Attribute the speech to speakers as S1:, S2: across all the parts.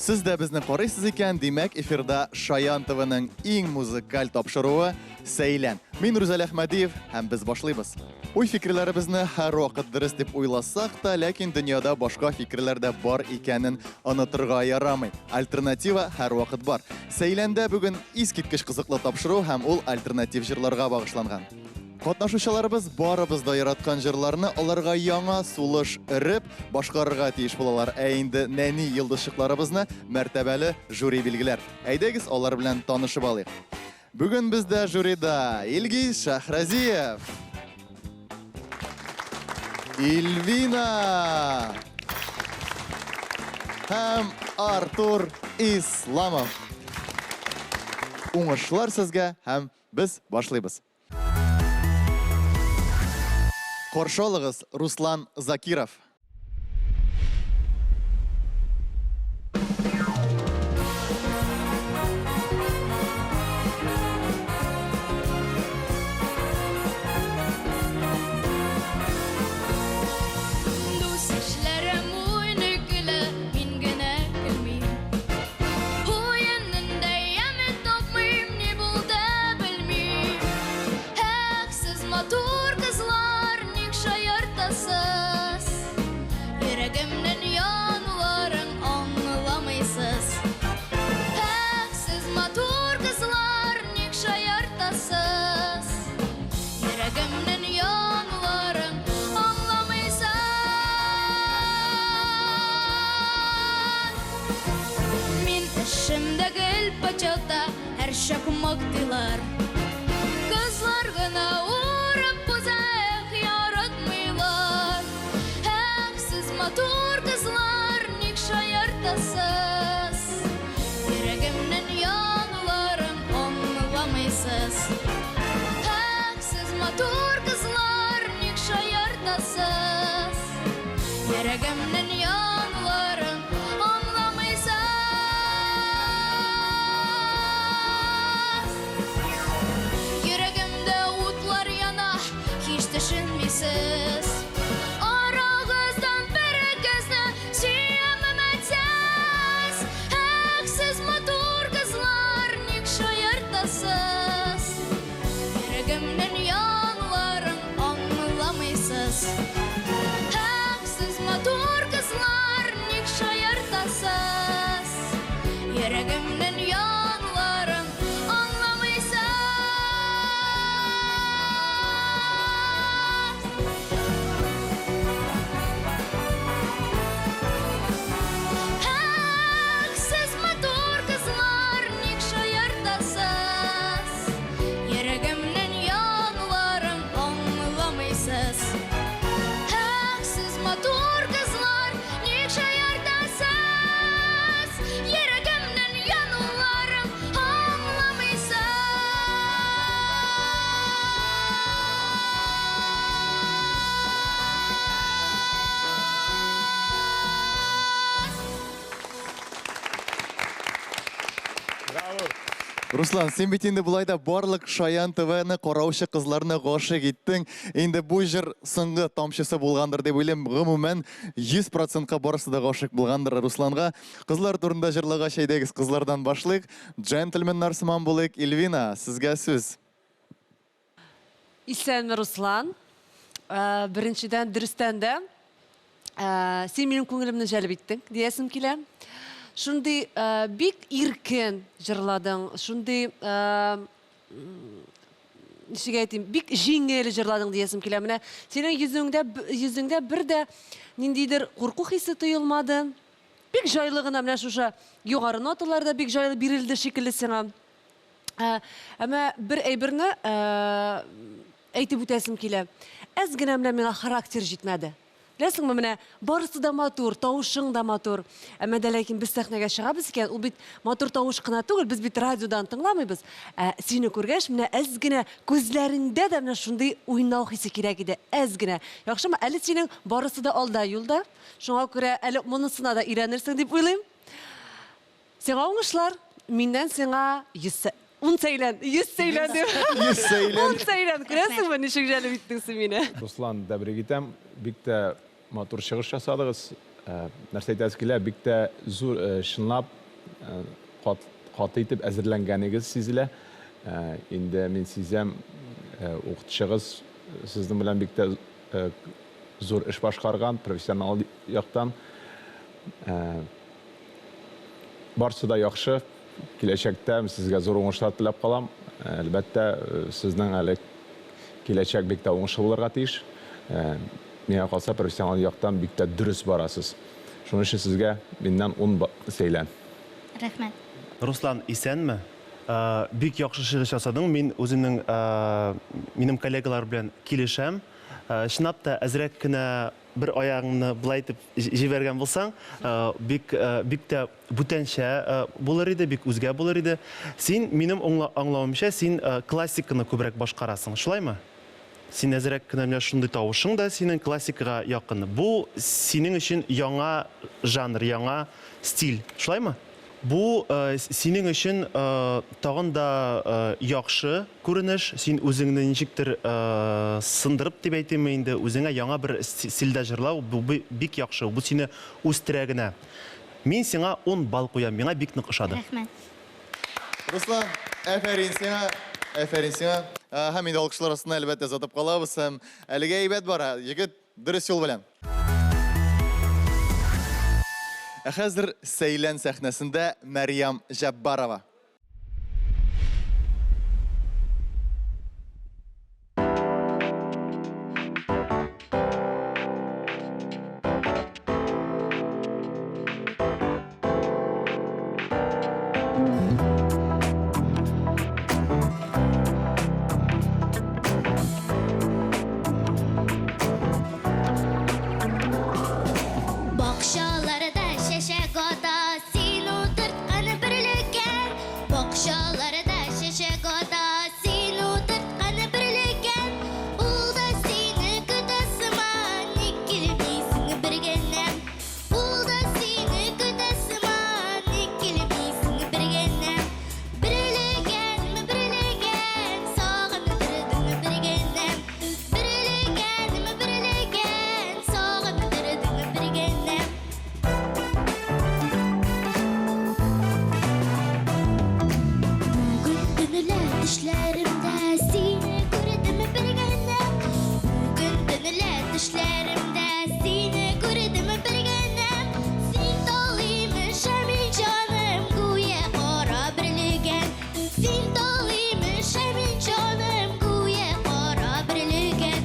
S1: Сез дә безне карыйсыз икән, димәк, эфирда Шаян ТВның иң музыкаль тапшыруы Сәйлән. Мин Рүзәл Әхмәдиев һәм без башлыйбыз. Уй-фикерләребезне һәрвакыт дөрес дип уйласак та, ләкин дөньяда башка фикерләр дә бар икәнен онытырга ярамый. Альтернатива һәрвакыт бар. Сәйләндә бүген искиткеч кызыклы тапшыру һәм ул альтернатив җырларга багышланган. Катнашучыларыбыз барыбыз да яраткан җырларны аларга яңа сулыш өреп, башкарырга тиеш булалар. Ә инде нәни йолдызчыкларыбызны мәртәбәле жюри билгеләр. Әйдәгез, алар белән танышып алыйк. Бүген бездә жюрида Илгиз Шәһрәзиев, Ильвина һәм Артур Исламов. Уңышлар сезгә һәм без башлыйбыз. Каршы алыгыз, Руслан Закиров.
S2: Дус-ишләрем уйный көлә, мин генә көлмим. Уенында ямен тапмыйм, ни булды белмим. Эх, сез матур кызлар, ник шаяртасыз? Йөрәгемнең януларын аңламыйсыз. Эх, сез матур кызлар, ник шаяртасыз? Йөрәгемнең януларын аңламыйсыз. Мин эшемдә гел почета, һәрчак мактыйлар. Кызлар гына урап уза, эх, яратмыйлар. Эх, сез матур кызлар, ник шаяртасыз? Йөрәгемнең януларын аңламыйсыз. Эх, сез матур кызлар, ник шаяртасыз? Йөрәгемнең януларын аңламыйсыз. Йөрәгемдә утлар яна, һич төшенмисез. Арагыздан берегезне сөям өметсез. Эх, сез матур кызлар, ник шаяртасыз? Йөрәгемнең януларын аңламыйсыз. Эх, сез матур кызлар, ник шаяртасыз? Йөрәгемнең януларын аңламыйсыз. Эх, сез матур кызлар, ник шаяртасыз? Йөрәгемнең януларын аңламыйсыз. Эх, сез матур кызлар, ник шаяртасыз? Йөрәгемнең януларын аңламыйсыз.
S1: Руслан, син бит инде болай да барлык Шаян ТВ-ны караучы кызларны гашыйк иттең. Инде бу җыр соңгы тамчысы булгандыр дип уйлыйм. Гомумән, 100 процентка барысы да гашыйк булгандыр Русланга. Кызлар турында җырлагач, әйдәгез, кызлардан башлыйк. Джентльменнар сыман булыйк. Эльвина, сезгә сүз.
S3: Исәнме, Руслан. Беренчедән, дөрестән дә, син минем күңелемне җәлеп иттең, диясем килә. Шундый бик иркен җырладың, шундый, ничек әйтим, бик җиңел җырладың диясем килә. Менә синең йөзеңдә, йөзеңдә бер дә ниндидер курку хисе тоелмады. Бик җайлы гына менә шушы югары ноталар да бик җайлы бирелде шикелле сиңа. Әмма бер әйберне әйтеп үтәсем килә. Әз генә менә миңа характер җитмәде. Беләсеңме, менә барысы да матур, тавышың да матур. Әмма дә ләкин без сәхнәгә чыгабыз икән, ул бит матур тавыш кына түгел, без бит радиодан тыңламыйбыз. Ә сине күргәч, менә әз генә күзләреңдә дә менә шундый уйнау хисе кирәк иде, әз генә. Яхшымы? Әле синең барысы да алда юлда. Шуңа күрә әле монысына да өйрәнерсең дип уйлыйм. Сиңа уңышлар! Миннән сиңа 100 ун сәйлән, 100 сәйлән дип.
S1: 100 сәйлән.
S3: Ун сәйлән. Күрәсеңме, ничек җәлеп иттең син мине?
S4: Руслан, тәбрик итәм. Бик тә матур чыгыш ясадыгыз. Нәрсә әйтәсе килә, бик тә зур, чынлап каты итеп әзерләнгәнегез сизелә. Инде мин сизәм, укытучыгыз сезнең белән бик тә зур эш башкарган, профессионал яктан. Барсы да яхшы. Киләчәктә сезгә зур уңышлар теләп калам. Әлбәттә, сезнең әле киләчәк бик тә уңышлы булырга тиеш. Миңа калса, профессиональ яктан бик тә дөрес барасыз. Шуның өчен сезгә миннән ун сәйлән.
S5: Рәхмәт.
S6: Руслан, исәнме? Бик яхшы чыгыш ясадың. Мин үземнең, минем коллегалар белән килешәм. Чынлап та, әзрәк кенә бер аягыңны болай итеп җибәргән булсаң, бик, бик тә бүтәнчә булыр иде, бик үзгә булыр иде. Син, минем аңлавымча, син классиканы күбрәк башкарасың, шулаймы? Син әзрәк кенә менә шундый тавышың да синең классикага якын. Бу синең өчен яңа жанр, яңа стиль, шулаймы? Бу синең өчен тагын да яхшы күренеш. Син үзеңне ничектер сындырып дип әйтимме инде, үзеңә яңа бер стильдә җырлау, бу бик яхшы, бу сине үстерә генә. Мин сиңа ун балл куям, миңа бик нык ошады.
S5: Рәхмәт.
S1: Руслан, әфәрин сиңа, әфәрин сиңа. Һәм инде алкышлар астына әлбәттә озатып калабыз һәм әлегә әйбәт бара. Егет дөрес юл белән. Ә хәзер Сәйлән сәхнәсендә Мәрьям Җәббарова.
S2: Бакчаларда чәчәк ата, син утырткан бөрлегән. Бакчаларда чәчәк ата, син утырткан бөрлегән. Ул да сине көтә сыман, ник килмисең бер генә? Ул да сине көтә сыман, ник килмисең бер генә? Бөрлегәнме, бөрлегән, сагындырдың бер генә. Бөрлегәнме, бөрлегән, сагындырдың бер генә. Бүген төнлә төшләремдә сине күрдем бер генә. Бүген төнлә төшләремдә сине күрдем бер генә. Син тал имеш, ә мин җаным гүя кара бөрлегән. Син тал имеш, ә мин җаным гүя кара бөрлегән.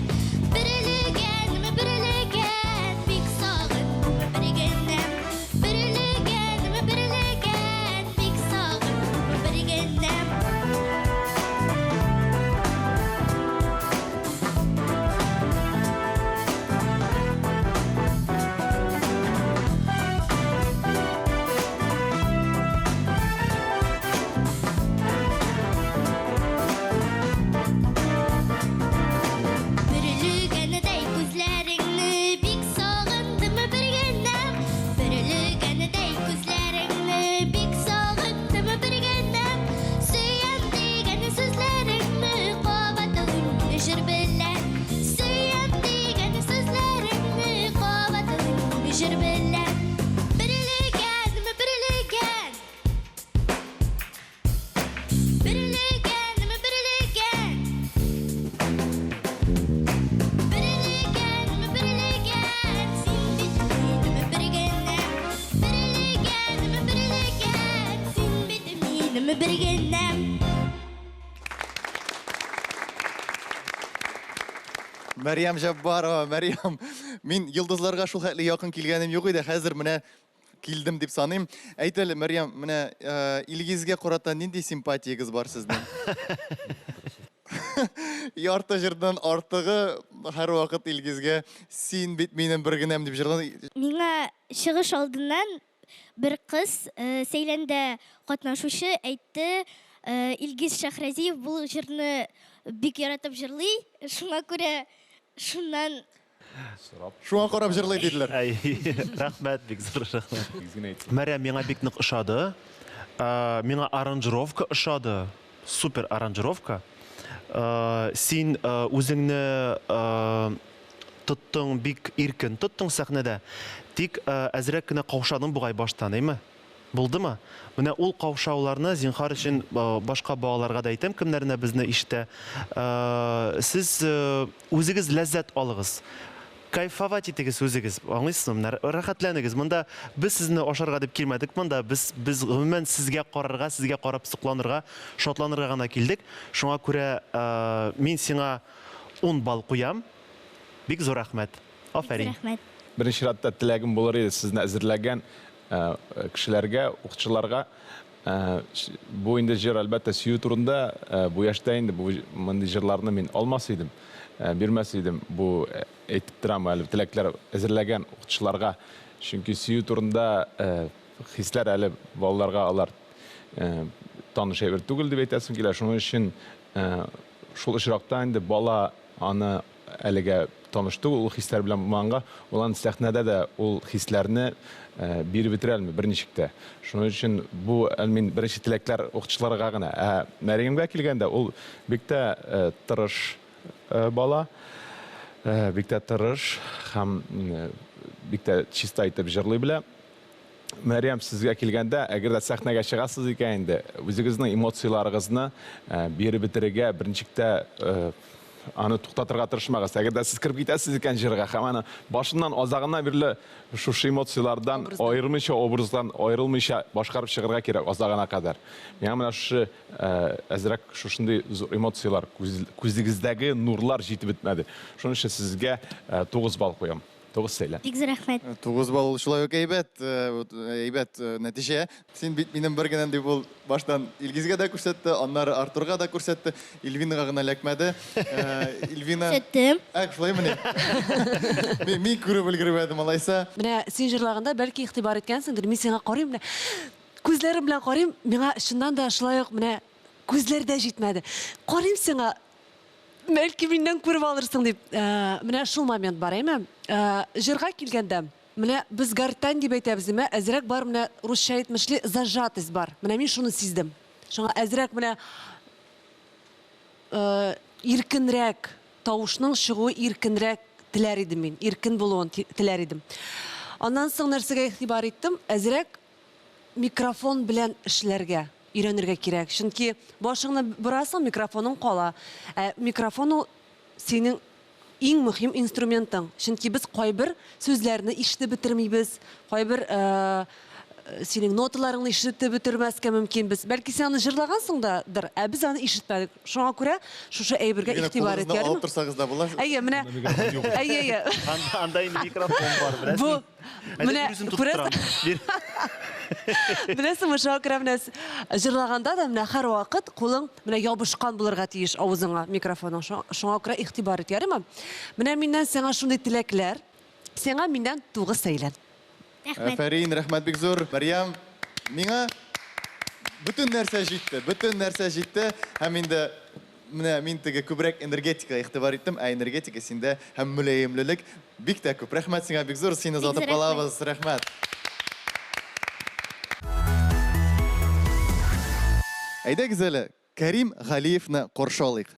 S2: Бөрлегәнме, бөрлегән, бик сагындым бер генә. Бөрлегәнме, бөрлегән, бик сагындым бер генә. Бөрлегәндәй күзләреңне бик сагындым бер генә. Бөрлегәндәй күзләреңне бик сагындым бер генә. Сөям дигән сүзләреңне кабатлыйм җыр белән. Сөям дигән сүзләреңне кабатлыйм җыр белән. Бөрлегәнме, бөрлегән. Бөрлегәнме, бөрлегән. Бөрлегәнме, бөрлегән, син бит минем бер генә. Бөрлегәнме, бөрлегән, син бит минем бер генәм.
S1: Мәрьям Җәббарова, Мәрьям, мин йолдызларга шул хәтле якын килгәнем юк иде, хәзер менә килдем дип саныйм. Әйт әле, Мәрьям, менә Илгизгә карата нинди симпатиягез бар сезнең? Ярты җырдан артыгы һәрвакыт Илгизгә син бит минем бер генәм дип җырлады.
S5: Миңа чыгыш алдыннан бер кыз, Сәйләндә катнашучы әйтте, Илгиз Шәхрәзиев бу җырны бик яратып җырлый, шуңа күрә шуннан
S4: Сорап.
S1: Шуңа карап җырлый диделәр.
S6: Әй, рәхмәт, бик зур рәхмәт. Мәрьям, миңа бик нык ошады. Миңа аранжировка ошады. Супер аранжировка. Син үзеңне. тоттың, бик иркен тоттың сәхнәдә. Тик әзрәк кенә каушадың бугай баштан, әйме? Булдымы? Менә ул каушауларны зинһар өчен башка балаларга да әйтәм, кемнәренә безне ишетә. Сез үзегез ләззәт алыгыз. Кайфовать итегез үзегез, аңлыйсызмы? Менә рәхәтләнегез. Монда без сезне ашарга дип килмәдек монда. Без без гомумән сезгә карарга, сезгә карап сокланырга, шатланырга гына килдек. Шуңа күрә мин сиңа 10 балл куям. Бик зур рәхмәт. Афәрин.
S5: Рәхмәт.
S4: Беренче чиратта теләгем булыр иде сезне әзерләгән кешеләргә, укытучыларга. Бу инде җыр, әлбәттә, сөю турында. Бу яшьтә инде бу мондый җырларны мин алмас идем, бирмәс идем. Бу әйтеп торам әле теләкләр әзерләгән укытучыларга. Чөнки сөю турында хисләр әле балаларга алар таныш әйбер түгел дип әйтәсем килә. Шуның өчен шул очракта инде бала аны әлегә таныш түгел, ул хисләр белән булмаганга, ул аны сәхнәдә дә ул хисләрне биреп бетерә алмый берничек тә. Шуның өчен бу мин беренче теләкләр укытучыларга гына. Ә Мәрьямгә килгәндә, ул бик тә тырыш бала, бик тә тырыш һәм бик тә чиста итеп җырлый белә. Мәрьям, сезгә килгәндә, әгәр дә сәхнәгә чыгасыз икән инде, үзегезнең эмоцияләрегезне биреп бетерергә берничек тә аны туктатырга тырышмагыз. Әгәр дә сез кереп китәсез икән җырга һәм аны башыннан азагына бирле шушы эмоцияләрдән аермыйча, образдан аерылмыйча башкарып чыгарга кирәк азагына кадәр. Миңа менә шушы әзрәк шушындый зур эмоцияләр, күзегездәге нурлар җитеп бетмәде. Шуның өчен сезгә 9 балл куям. 9 сәйлән.
S5: Бик зур рәхмәт.
S1: 9 балл шулай ук әйбәт, әйбәт нәтиҗә. Син бит минем бер генә дип ул баштан Илгизгә дә күрсәтте, аннары Артурга да күрсәтте, Ильвинага гына эләкмәде. Ильвина.
S5: Күрсәттем.
S1: Ә, шулаймыни? Мин күреп өлгермәдем алайса.
S3: Менә син җырлаганда бәлки игътибар иткәнсеңдер, мин сиңа карыйм, менә күзләрем белән карыйм, миңа чыннан да шулай ук менә күзләр дә җитмәде. Карыйм сиңа, бәлки миннән күреп алырсың дип. Менә шул момент бар, әйме? Җырга килгәндә, менә без гортань дип әйтәбез, әйме? Әзрәк бар, менә русча әйтмешли, зажатость бар. Менә мин шуны сиздем. Шуңа әзрәк менә иркенрәк, тавышның чыгуы иркенрәк теләр идем мин, иркен булуын теләр идем. Аннан соң нәрсәгә игътибар иттем? Әзрәк микрофон белән эшләргә өйрәнергә кирәк. Чөнки башыңны борасың, микрофоның кала. Ә микрофон ул синең иң мөһим инструментың. Чөнки без кайбер сүзләрне ишетеп бетермибез, кайбер синең ноталарыңны ишетеп бетермәскә мөмкинбез. Бәлки син аны җырлагансың дадыр, ә без аны ишетмәдек. Шуңа күрә шушы әйбергә игътибар ит,
S1: ярыймы? Алып торсагыз да була.
S3: Әйе, менә. Әйе, әйе.
S6: Анда инде микрофон бар, беләсең.
S3: Бу менә беләсеңме, шуңа күрә менә җырлаганда да менә һәрвакыт кулың менә ябышкан булырга тиеш авызыңа микрофонның. Шуңа күрә игътибар ит, ярыймы? Менә миннән сиңа шундый теләкләр. Сиңа миннән 9 сәйлән.
S5: Рәхмәт.
S1: Афәрин, рәхмәт бик зур. Мәрьям, миңа бөтен нәрсә җитте, бөтен нәрсә җитте. Һәм инде менә мин теге күбрәк энергетикага игътибар иттем, ә энергетика синдә һәм мөлаемлелек бик тә күп. Рәхмәт сиңа бик зур, сине озатып калабыз. Рәхмәт. Әйдәгез әле, Кәрим Галиевны каршы алыйк.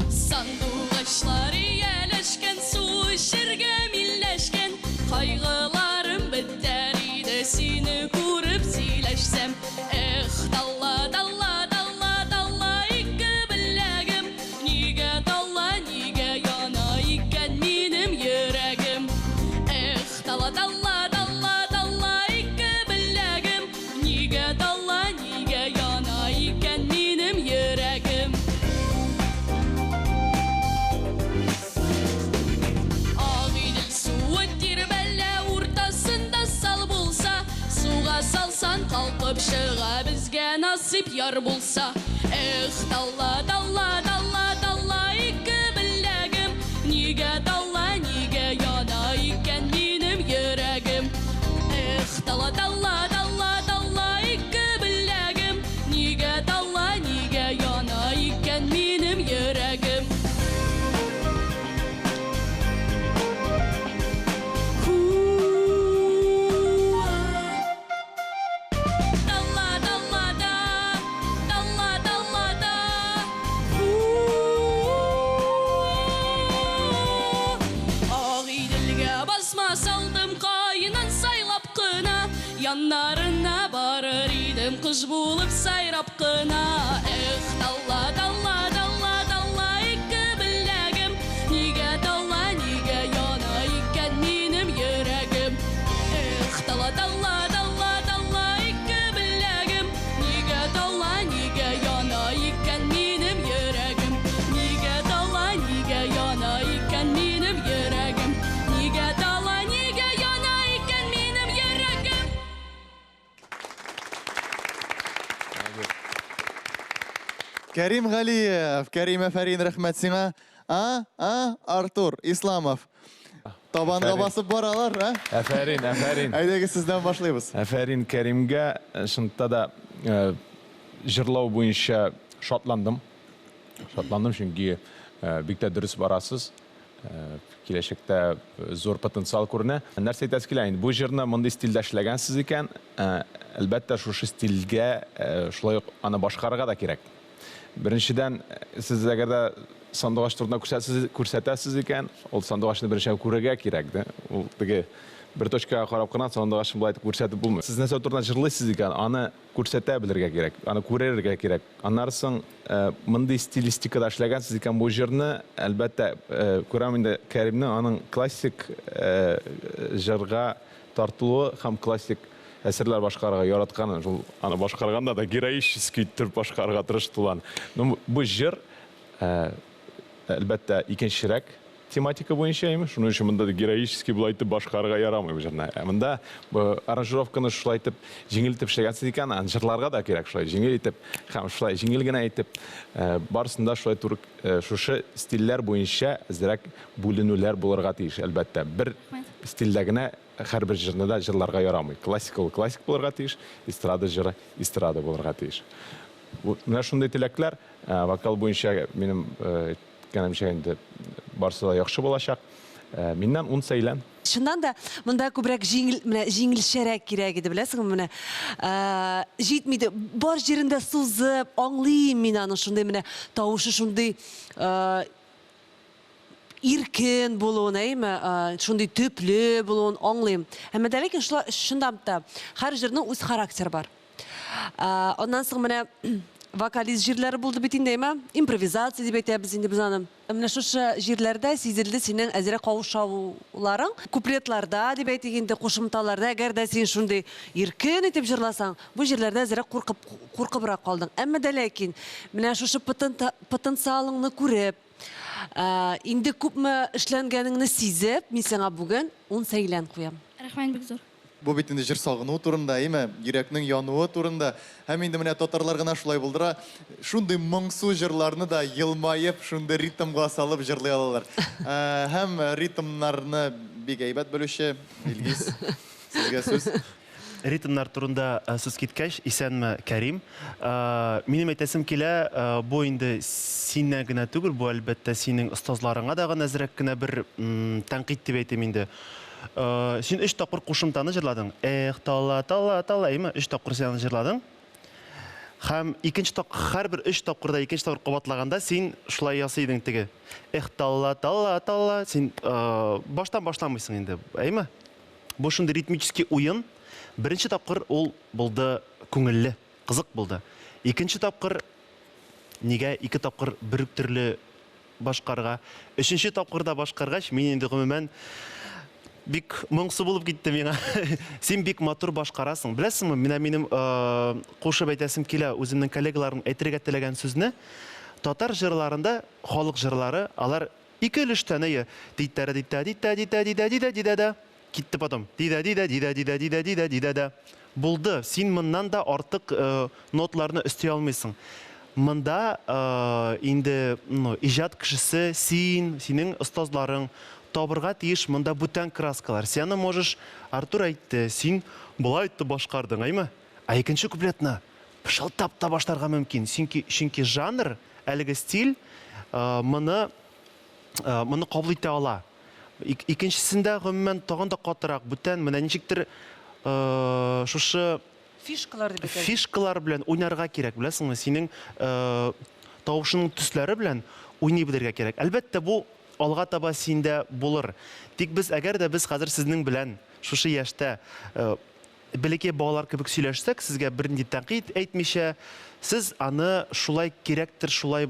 S7: Сандугачлар ияләшкән, су эчәргә милләшкән, кайгыларым бетәр иде сине күреп сөйләшсәм. Эх, талла, талла, талла, талла, ике беләгем, нигә талла, нигә яна икән минем йөрәгем. Эх, талла, талла, талла, талла, ике беләгем, нигә талла, нигә яна икән минем йөрәгем. Агыйдел суы тирбәлә, уртасында сал булса, суга салсан калкып чыга, безгә насыйп яр булса. Эх, талла, талла, талла, талла, ике беләгем, нигә талла, нигә яна икән минем йөрәгем. Эх, талла, талла, талла, талла, ике беләгем, нигә Яннарына барыр идем кош булып сайрап кына. Эх, талла, талла, талла, талла ике беләгем. Нигә талла, нигә яна икән минем йөрәгем? Эх, талла, талла, талла, талла ике беләгем. Нигә талла, нигә яна икән минем йөрәгем? Нигә талла, нигә яна икән минем йөрәгем? Нигә талла, нигә яна икән минем йөрәгем?
S1: Кәрим Галиев, Кәрим әфәрин, рәхмәт сиңа. А, а, Артур Исламов. Табанга басып баралар, а?
S4: Әфәрин, әфәрин.
S1: Әйдәгез сездән башлыйбыз.
S4: Әфәрин Кәримгә чынлыкта да җырлау буенча шатландым. Шатландым, чөнки бик тә дөрес барасыз. Киләчәктә зур потенциал күренә. Нәрсә әйтәсе килә инде, бу җырны мондый стильдә эшләгәнсез икән, әлбәттә, шушы стильгә шулай ук аны башкарырга да кирәк. Беренчедән, сез әгәр дә сандугач турында күрсәтсез, күрсәтәсез икән, ул сандугачны беренчедән күрергә кирәк, да? Ул теге бер точкага карап кына сандугачны болай итеп күрсәтеп булмый. Сез нәрсә турында җырлыйсыз икән, аны күрсәтә белергә кирәк, аны күрергә кирәк. Аннары соң, мондый стилистикада эшләгәнсез икән бу җырны, әлбәттә, күрәм инде Кәримнең аның классик җырга тартылуы һәм классик әсәрләр башкарырга яратканын, шул аны башкарганда да героический иттереп башкарырга тырышты ул аны. Ну, бу җыр, әлбәттә, икенчерәк тематика буенча имеш, шуның өчен монда да героический болай итеп башкарырга ярамый бу җырны. Ә монда бу аранжировканы шулай итеп җиңел итеп эшләгәнсез икән, аны җырларга да кирәк шулай җиңел итеп һәм шулай җиңел генә итеп, барысын да шулай туры шушы стильләр буенча әзрәк бүленүләр булырга тиеш, әлбәттә. Бер стильдә генә һәрбер җырны да җырларга ярамый. Классика ул классик булырга тиеш, эстрада җыры эстрада булырга тиеш. Менә шундый теләкләр, вокал буенча минем әйткәнемчә инде барысы да яхшы булачак. Миннән ун сәйлән.
S3: Чыннан да, монда күбрәк җиңел, менә җиңелчәрәк кирәк иде, беләсеңме, менә җитми иде. Бар җирендә сузып, аңлыйм мин аның шундый менә тавышы шундый иркен булуын, әйеме, шундый төпле булуын аңлыйм. Әмма дә ләкин шулай чынлап та һәр җырның үз характеры бар. Аннан соң менә вокалист җирләре булды бит инде, әйеме? Импровизация дип әйтәбез инде без аны. Менә шушы җирләрдә сизелде синең әзрәк каушауларың. Куплетларда дип әйтик инде, кушымталарда, әгәр дә син шундый иркен итеп җырласаң, бу җирләрдә әзрәк куркып, куркыбрак калдың. Әмма дә ләкин менә шушы потенциалыңны күреп, Инде күпме эшләнгәнеңне сизеп, мин сиңа бүген ун сәйлән куям.
S5: Рәхмәт бик зур.
S1: Бу бит инде җыр сагыну турында, әйеме? Йөрәкнең януы турында. Һәм инде менә татарлар гына шулай булдыра. Шундый моңсу җырларны да елмаеп, шундый ритмга салып җырлый алалар. Һәм ритмнарны бик әйбәт белүче Илгиз, сезгә сүз.
S6: Ритмнар турында сүз киткәч, исәнме, Кәрим. Минем әйтәсем килә, бу инде синнән генә түгел, бу, әлбәттә, синең остазларыңа да гына әзрәк кенә бер тәнкыйть дип әйтим инде. Син өч тапкыр кушымтаны җырладың. Эх, тала, тала, тала, әйеме? Өч тапкыр син аны җырладың. Һәм икенче тапкыр, һәрбер өч тапкырда икенче тапкыр кабатлаганда син шулай ясый идең теге. Эх, тала, тала, тала. Син баштан башламыйсың инде, әйеме? Бу шундый ритмический уен. Беренче тапкыр ул булды күңелле, кызык булды. Икенче тапкыр нигә ике тапкыр бер үк төрле башкарырга? Өченче тапкыр да башкаргач, мин инде гомумән бик моңсу булып китте миңа. Син бик матур башкарасың. Беләсеңме, менә минем кушып әйтәсем килә, үземнең коллегаларым әйтергә теләгән сүзне. Татар җырларында халык җырлары, алар Ике өлештән, әйе. Ти-тә-рә-ти-тә-ти-тә-ти-тә-ти-тә-ти-дә-дә-дә. Китте потом. Ти-дә-ти-дә-ти-дә-ти-дә-ти-дә-ти-дә-ти-дә-дә. Булды. Син моннан да артык ноталарны өсти алмыйсың. Монда инде, ну, иҗат кешесе син, синең остазларың табырга тиеш монда бүтән краскалар. Син аны можешь, Артур әйтте, син болай итеп башкардың, әйме? Ә икенче куплетны пышылдап та башларга мөмкин. Чөнки, чөнки жанр, әлеге стиль моны моны кабул итә ала. Икенчесендә гомумән тагын да катырак, бүтән менә ничектер шушы
S3: фишкалар дип әйтәбез.
S6: Фишкалар белән уйнарга кирәк, беләсеңме? Синең тавышының төсләре белән уйный белергә кирәк. Әлбәттә, бу алга таба синдә булыр. Тик без, әгәр дә без хәзер сезнең белән шушы яшьтә. бәләкәй балалар кебек сөйләшсәк, сезгә бернинди тәнкыйть әйтмичә, сез аны шулай кирәктер, шулай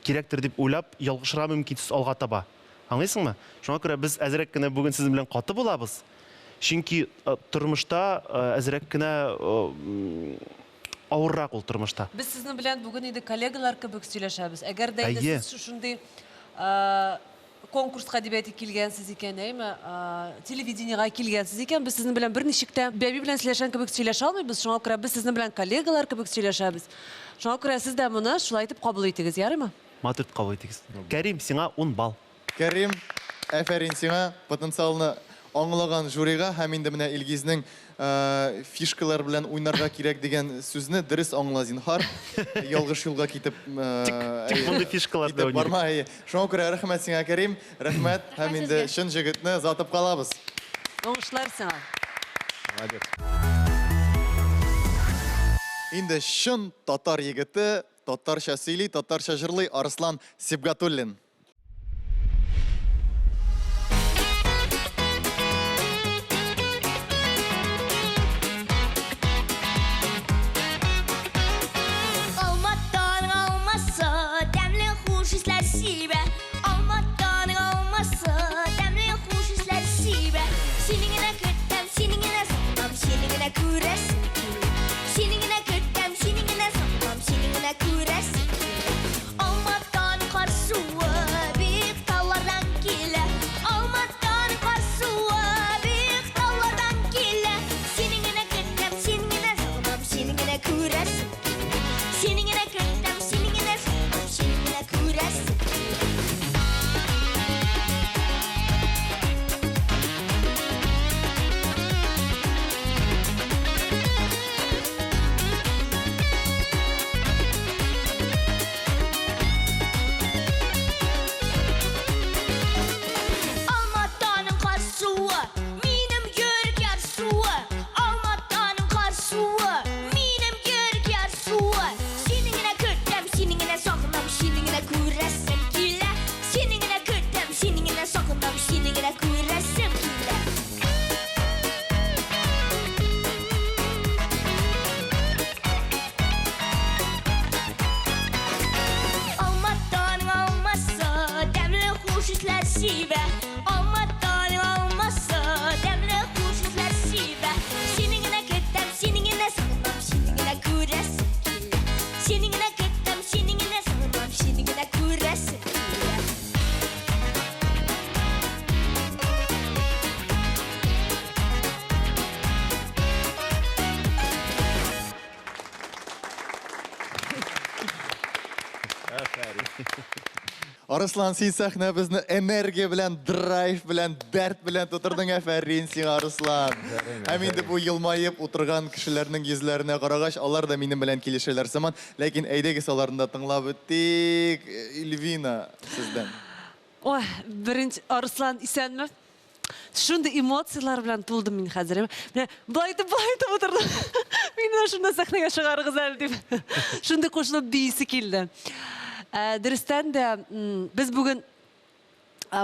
S6: кирәктер дип уйлап, ялгышырга мөмкинсез алга таба. Аңлыйсыңмы? Шуңа күрә без әзрәк кенә бүген сезнең белән каты булабыз. Чөнки тормышта әзрәк кенә авыррак ул тормышта.
S3: Без сезнең белән бүген инде коллегалар кебек сөйләшәбез. Әгәр дә инде сез шушындый конкурска дип әйтик килгәнсез икән, әйме, телевидениегә килгәнсез икән, без сезнең белән берничек тә бәби белән сөйләшкән кебек сөйләшә алмыйбыз. Шуңа күрә без сезнең белән коллегалар кебек сөйләшәбез. Шуңа күрә сез дә моны шулай итеп кабул итегез, ярыймы?
S6: Матур итеп кабул итегез. Кәрим, сиңа ун балл.
S1: Кәрим, әфәрин сиңа, потенциалны аңлаган жюрига һәм инде менә Илгизнең фишкалар белән уйнарга кирәк дигән сүзне дөрес аңла, зинһар. Ялгыш юлга китеп
S6: Тик мондый фишкалар белән
S1: уйныйк. Барма, әйе. Шуңа күрә рәхмәт сиңа, Кәрим. Рәхмәт. Һәм инде чын җегетне озатып калабыз.
S3: Уңышлар сиңа.
S4: Молодец.
S1: Инде чын татар егете татарча сөйли, татарча җырлый Арслан Сибгатуллин.
S2: Алматаның алмасы тәмле хуш исләр сибә. Алматаның алмасы тәмле хуш исләр сибә. Сине генә көтәм, сине генә сагынам, сине генә күрәсем килә. Сине генә көтәм, сине генә сагынам, сине генә күрәсем килә. Алматаның кар суы биек таулардан килә. Алматаның кар суы биек таулардан килә. Сине генә көтәм, сине генә сагынам, сине генә күрәсем килә. Сине генә көтәм, сине генә сагынам, сине генә күрәсем килә. Алматаның кар суы, минем йөрәк ярсуы. Алматаның кар суы, минем йөрәк ярсуы. Сине генә көтәм, сине генә сагынам, сине генә күрәсем килә. Сине генә көтәм, сине генә сагынам, сине генә күрәсем килә. Алматаның алмасы тәмле хуш исләр сибә. Алматаның алмасы тәмле хуш исләр сибә. Сине генә көтәм, сине генә сагынам, сине генә күрәсем килә. Сине генә көтәм, сине генә сагынам, сине генә күрәсем килә.
S1: Арыслан, син сәхнәбезне энергия белән, драйв белән, дәрт белән тутырдың. Әфәрин сиңа, Арыслан. Һәм инде бу елмаеп утырган кешеләрнең йөзләренә карагач, алар да минем белән килешәләр сыман. Ләкин әйдәгез аларны да тыңлап үтик. Эльвина, сездән.
S3: Ой, беренче Арыслан, исәнме? Шундый эмоцияләр белән тулдым мин хәзер. Менә болай итеп, болай итеп утырдым. Мине шунда сәхнәгә чыгарыгыз әле дип. Шундый кушылып биисе килде. Ә, дөрестән дә, без бүген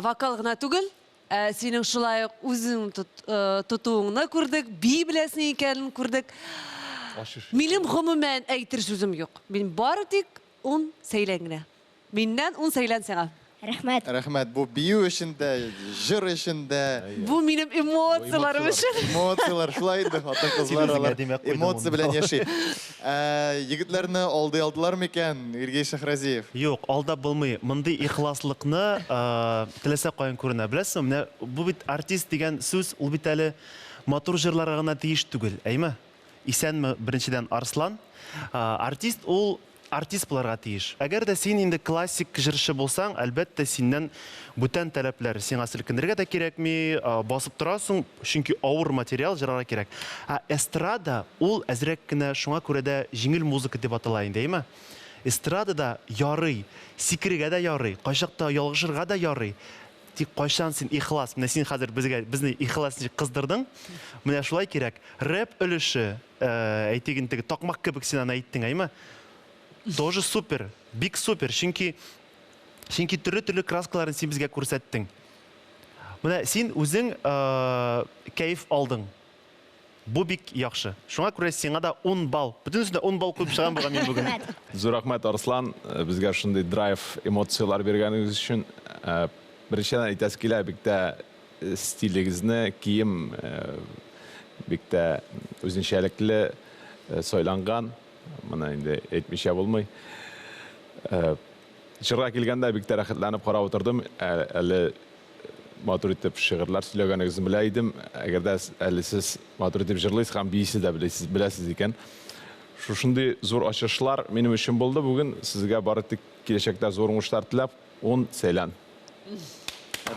S3: вокал гына түгел, ә синең шулай ук үзең тотуыңны күрдек, бии беләсең икәнен күрдек. Минем гомумән әйтер сүзем юк. Мин бары тик ун сәйлән генә. Миннән ун сәйлән сиңа.
S5: Рәхмәт.
S1: Рәхмәт. Бу бию өчен дә, җыр өчен дә.
S3: Бу минем эмоцияләрем өчен.
S1: Эмоцияләр шулай инде, хатын-кызлар алар эмоция белән яши. Егетләрне алдый алдылар микән, Илгиз Шәһрәзиев?
S6: Юк, алдап булмый. Мондый ихласлыкны теләсә каян күренә. Беләсезме, менә бу бит артист дигән сүз, ул бит әле матур җырларга гына тиеш түгел, әйме? Исәнме, беренчедән, Арслан. Артист ул артист булырга тиеш. Әгәр дә син инде классик җырчы булсаң, әлбәттә, синнән бүтән таләпләр. Сиңа селкенергә дә кирәкми, басып торасың, чөнки авыр материал җырларга кирәк. Ә эстрада ул әзрәк кенә шуңа күрә дә җиңел музыка дип атала инде, әйме? Эстрадада ярый, сикерергә дә ярый, кайчакта ялгышырга да ярый. Тик кайчан син ихлас, менә син хәзер безгә, безне ихлас ничек кыздырдың, менә шулай кирәк. Рэп өлеше, әйтик инде, теге такмак кебек син аны әйттең, әйме? Тоже супер, бик супер, чөнки, чөнки төрле-төрле краскаларын син безгә күрсәттең. Менә син үзең кәеф алдың. Бу бик яхшы. Шуңа күрә сиңа да 10 балл. Бөтенесенә 10 балл куеп чыгам бугай мин бүген.
S5: Рәхмәт.
S4: Зур рәхмәт, Арслан, безгә шундый драйв, эмоцияләр биргәнегез өчен. Беренчедән әйтәсе килә, бик тә стилегезне, кием бик тә үзенчәлекле сайланган. Моны инде әйтмичә булмый. Җырга килгәндә бик тә рәхәтләнеп карап утырдым. Әле матур итеп шигырьләр сөйләгәнегезне белә идем. Әгәр дә әле сез матур итеп җырлыйсыз һәм биисе дә беләсез, беләсез икән. Шушындый зур ачышлар минем өчен булды бүген. Сезгә бары тик киләчәктә зур уңышлар теләп, ун сәйлән.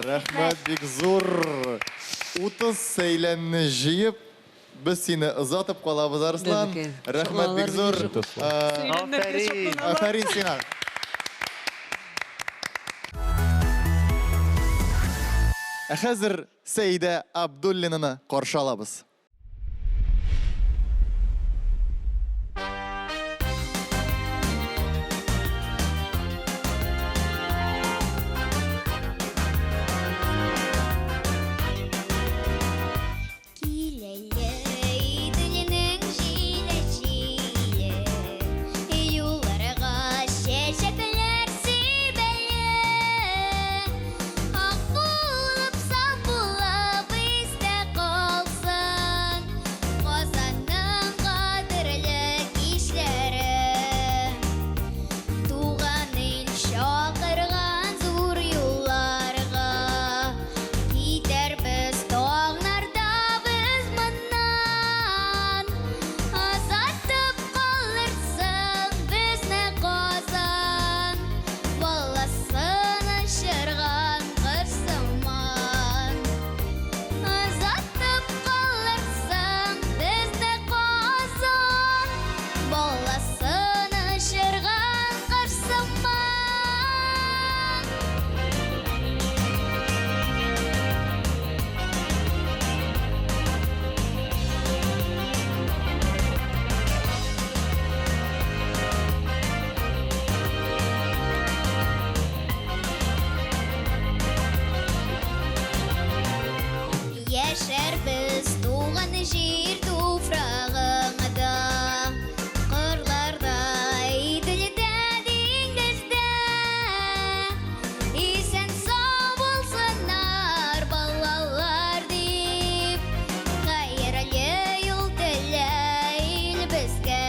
S1: Рәхмәт бик зур. 30 сәйләнне җыеп, без сине озатып калабыз, Арслан. Рәхмәт бик зур.
S6: Афәрин.
S1: Афәрин сиңа. Ә хәзер Сәидә Абдуллинаны каршы алабыз.
S2: Киләле Иделнең җиле җиле, Юлларга чәчәкләр сибәле. Ак булып, саф булып истә калсын Казанның кадерле кичләре. Туган ил чакырган зур юлларга Китәрбез таңнарда без моннан. Озатып калырсың безне Казан, Баласын очырган кош сыман. Озатып калырсың безне Казан, Баласын очырган кош сыман. Яшәрбез туган җир туфрагыңда, Кырларда, Иделдә, диңгездә. Исән-сау булсыннар балалар дип, Хәерле юл телә ил безгә.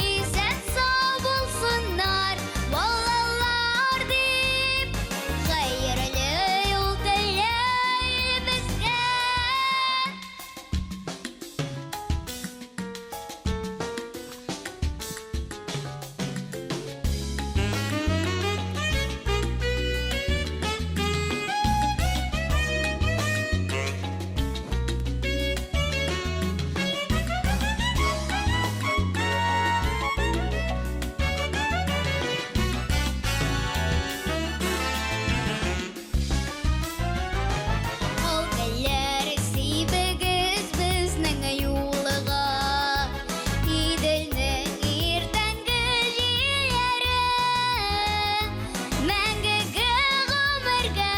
S2: Исән-сау булсыннар балалар дип, Хәерле юл телә ил безгә. Ал гөлләр сибегез безнең юлга, Иделнең иртәнге җилләре Мәңгеге гомергә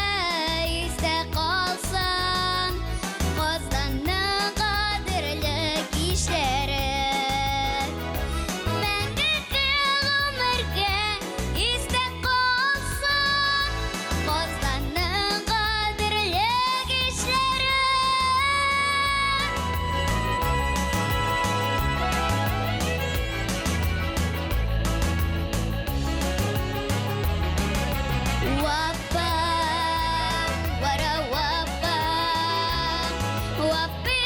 S2: истә калсын Казанның кадерле кичләре. Мәңгеге гомергә истә калсын Казанның кадерле кичләре. Вапа, вара вапа, вапи,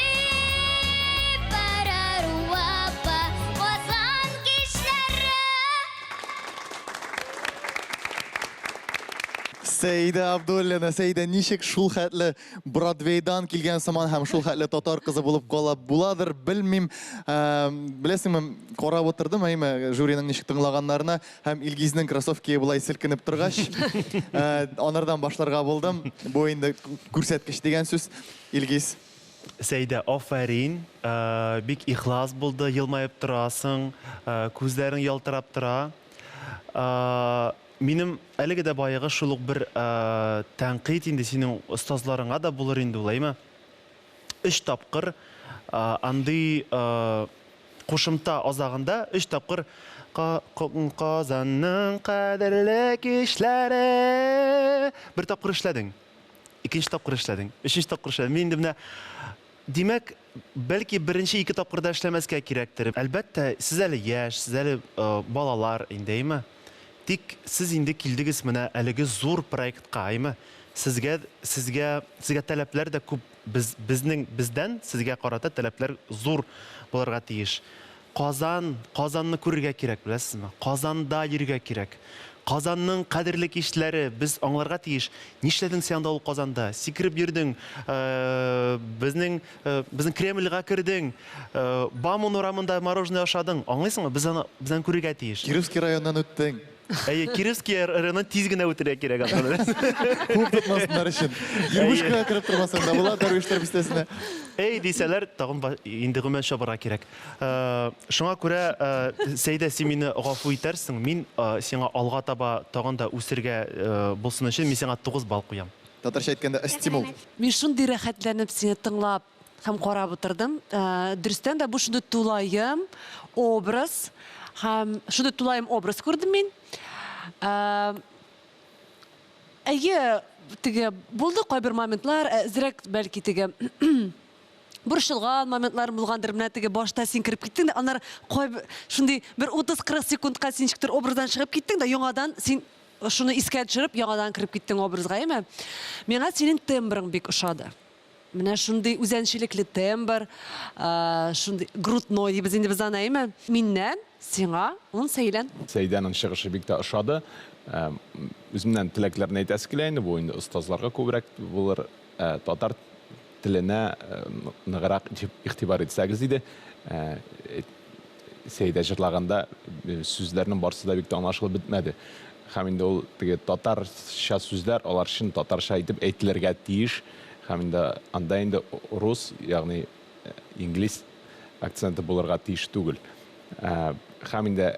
S2: парару вапа, Казан кичләре.
S1: Сәидә Абдуллина, Сәидә, ничек шул хәтле Бродвейдан килгән сыман һәм шул хәтле татар кызы булып кала буладыр, белмим. Беләсеңме, карап утырдым, әйме, жюриның ничек тыңлаганнарына һәм Илгизнең кроссовкие болай селкенеп торгач, анардан башларга булдым. Бу инде күрсәткеч дигән сүз. Илгиз.
S6: Сәидә, афәрин, бик ихлас булды, елмаеп торасың, күзләрең ялтырап тора. Минем әлеге дә баягы шул ук бер тәнкыйть инде синең остазларыңа да булыр инде ул, әйме? өч тапкыр андый кушымта азагында өч тапкыр Казанның кадерле кичләре бер тапкыр эшләдең. Икенче тапкыр эшләдең, өченче тапкыр эшләдең. Мин инде менә Димәк, бәлки беренче ике тапкырда эшләмәскә кирәктер. Әлбәттә, сез әле яшь, сез әле балалар инде, әйме? Тик сез инде килдегез менә әлеге зур проектка, әйме? Сезгә, сезгә, сезгә таләпләр дә күп, без, безнең, бездән сезгә карата таләпләр зур булырга тиеш. Казан, Казанны күрергә кирәк, беләсезме? Казанда йөрергә кирәк. Казанның кадерле кичләре, без аңларга тиеш. Нишләдең син анда ул Казанда? Сикереп йөрдең, безнең, безнең Кремльгә кердең, Бауман урамында мороженое ашадың. Аңлыйсыңмы? Без аны, без аны күрергә тиеш.
S1: Кировский районыннан үттең.
S6: Әйе, Кировский районыннан тиз генә үтергә кирәк аннан.
S1: Куып тотмасыннар өчен. Юрмышкага кереп тормасаң да була, Дәрвишләр бистәсенә.
S6: Әй, дисәләр, тагын инде гомумән чабырга кирәк. Шуңа күрә, Сәйдә, син мине гафу итәрсең, мин сиңа алга таба тагын да үсергә булсын өчен, мин сиңа 9 балл куям.
S1: Татарча әйткәндә, стимул.
S3: Мин шундый рәхәтләнеп сине тыңлап һәм карап утырдым. Дөрестән дә, бу шундый тулаем образ һәм шундый тулаем образ күрдем мин. Әйе, теге булды кайбер моментлар, әзрәк бәлки теге борчылган моментларым булгандыр. Менә теге башта син кереп киттең дә, аннары кай шундый бер 30-40 секундка син ничектер образдан чыгып киттең дә, яңадан син шуны искә төшереп, яңадан кереп киттең образга, әйеме? Миңа синең тембрың бик ошады. Менә шундый үзенчәлекле тембр, шундый грудной дибез инде без аны, әйеме? Миннән сиңа ун сәйлән.
S4: Сәйдәнең чыгышы бик тә ошады. Үземнән теләкләрне әйтәсе килә инде, бу инде остазларга күбрәк булыр. Татар теленә ныграк игътибар итсәгез иде. Сәйдә җырлаганда сүзләрнең барысы да бик тә аңлашылып бетмәде. Һәм инде ул теге татарча сүзләр, алар чын татарча итеп әйтелергә тиеш. Һәм инде анда инде рус, ягъни инглиз акценты булырга тиеш түгел. Һәм инде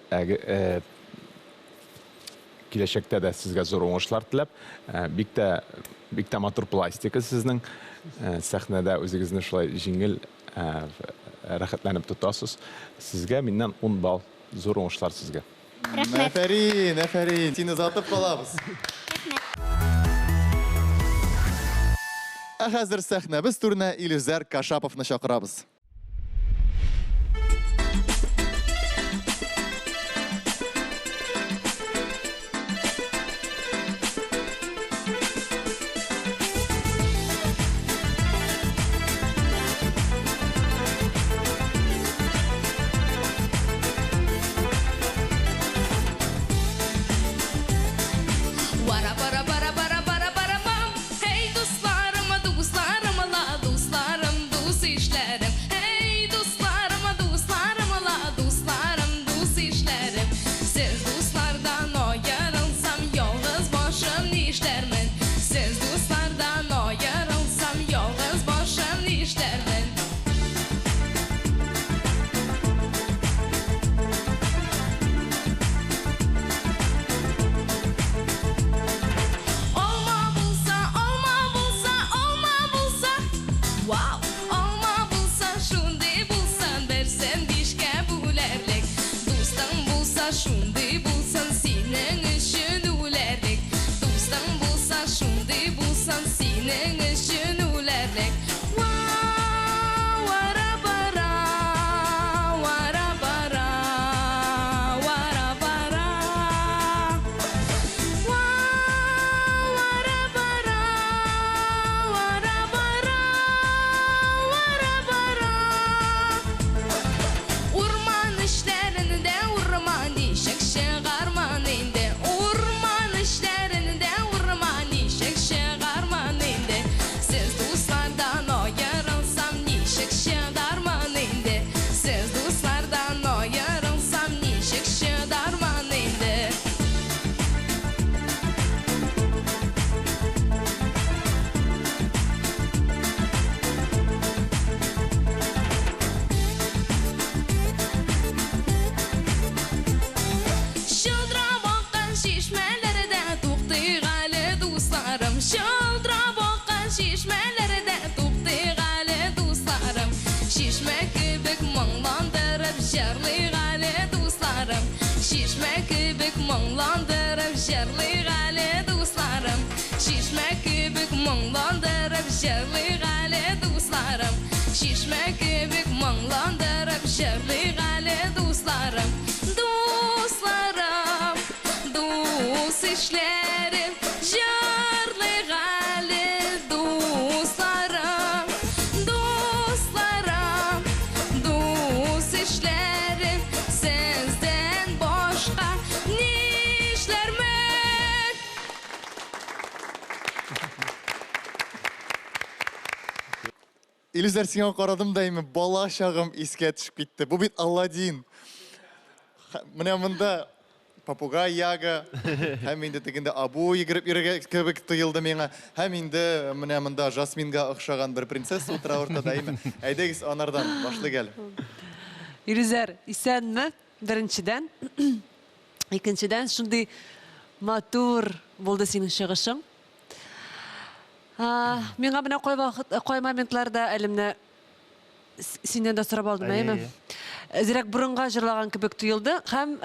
S4: киләчәктә дә сезгә зур уңышлар теләп, бик тә бик тә матур пластика сезнең сәхнәдә үзегезне шулай җиңел рәхәтләнеп тотасыз. Сезгә миннән 10 балл. Зур уңышлар сезгә.
S5: Рәхмәт.
S1: Афәрин, афәрин. Сине озатып калабыз.
S5: Рәхмәт.
S1: Ә хәзер сәхнәбез түренә Илүзәр Кашаповны чакырабыз.
S7: Чишмә кебек моңландырып җырлыйк әле, дусларым. Чишмә кебек моңландырып җырлыйк әле, дусларым. Чишмә кебек моңландырып җырлыйк әле, дусларым. Дусларым, дус ишләрем, җырлыйк әле, дусларым. Дусларым, дус ишләрем, сездән башка нишләрмен?
S1: Илүзәр, сиңа карадым да инде бала чагым искә төшеп китте. Бу бит Алладин. Менә монда попугай Яга, һәм инде тегендә Абу йөгереп йөрергә кебек тоелды миңа. Һәм инде менә монда Жасминга охшаган бер принцесса утыра уртада, әйме? Әйдәгез анардан башлыйк әле.
S3: Илүзәр, исәнме? Беренчедән. Икенчедән, шундый матур булды синең чыгышың. Миңа менә кай вакыт, кай моментларда әле менә синнән дә сорап алдым, әйеме? Әзрәк борынга җырлаган кебек тоелды һәм